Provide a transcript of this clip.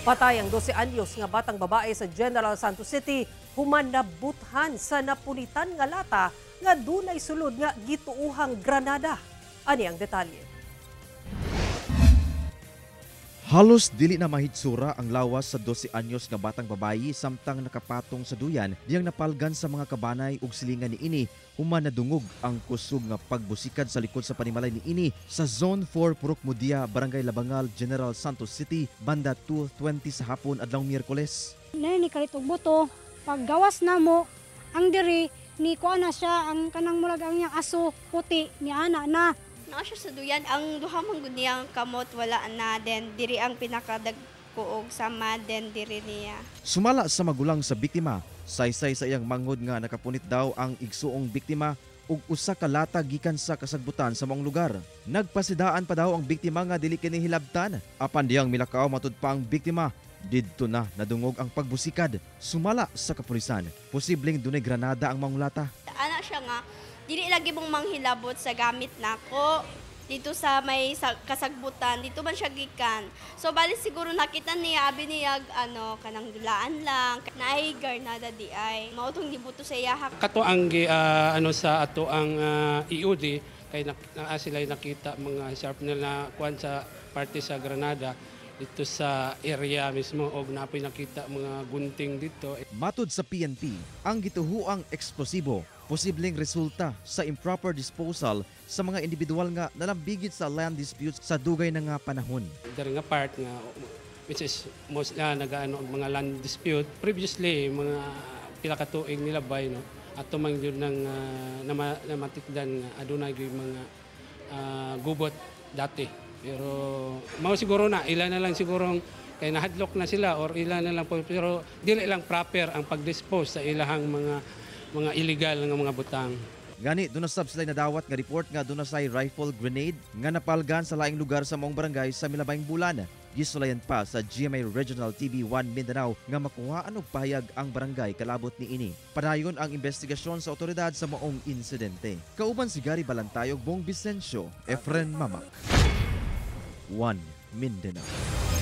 Patay ang 12 anyos nga batang babae sa General Santos City human nabuthan sa napunitan nga lata nga dunay sulod nga gituuhang granada. Ani ang detalye. Halos dili na mahitsura ang lawas sa 12 anyos nga batang babayi samtang nakapatong sa duyan diyang napalgan sa mga kabanay ug silingan niini human nadungog ang kusog nga pagbusikad sa likod sa panimalay niini sa Zone 4, Purok Mudia, Barangay Labangal, General Santos City, banda 2:20 sa hapon adlaw Miyerkules. Nay ni kalit og buto, paggawas namo ang diri ni kuan na siya, ang kanang murag ang iyang aso puti ni ana na. Naa siya sa duyan, ang duha man gud niyang kamot wala na, then diri ang pinakadagko og sama, then diri niya. Sumala sa magulang sa biktima, saysay sa iyang manghod nga nakapunit daw ang igsuong biktima ug usa ka lata gikan sa kasagbutan sa maong lugar. Nagpasidaan pa daw ang biktima nga dili kini hilabtan. Apan diyang milakaw matud pa ang biktima, didto na nadungog ang pagbusikad. Sumala sa kapulisan, posibleng dunay granada ang maong lata. Ana siya nga dili lagi mong manghilabot sa gamit nako dito sa may kasagbutan, dito man siya gikan. So bali siguro nakita niya, abi niya ano, kanang dulaan lang, naay granada di ay. Mao tong gibuto sa iya. Kato ang ano sa ato ang EOD kay naa sila nakita mga sharpnel na kuan sa parte sa granada dito sa area mismo og napoy nakita mga gunting dito. Matud sa PNP, ang gituhuang eksplosibo posibleng resulta sa improper disposal sa mga individual nga nalambigit sa land disputes sa dugay na nga panahon. Dari nga part nga which is most nagaano og mga land dispute previously, mga pila ka tuig nila bay, no, ato man gyud nang namatikdan nga adunay gyud mga gubot dati, pero mao siguro na ila na lang siguro kay nahadlok na sila or ila na lang po, pero dili lang proper ang pag-dispose sa ilahang mga illegal nga mga butang. Gani, doon na sab sila nadawat nga report nga doon na say rifle grenade nga napalgan sa laing lugar sa maong barangay sa milabayng bulan. Gisulayan pa sa GMA Regional TV 1 Mindanao nga makuhaan og pahayag ang barangay kalabot niini. Padayon ang investigasyon sa otoridad sa maong insidente. Kauban si Gary Balantayog, Bong Vicencio, Efren Mamak. 1 Mindanao.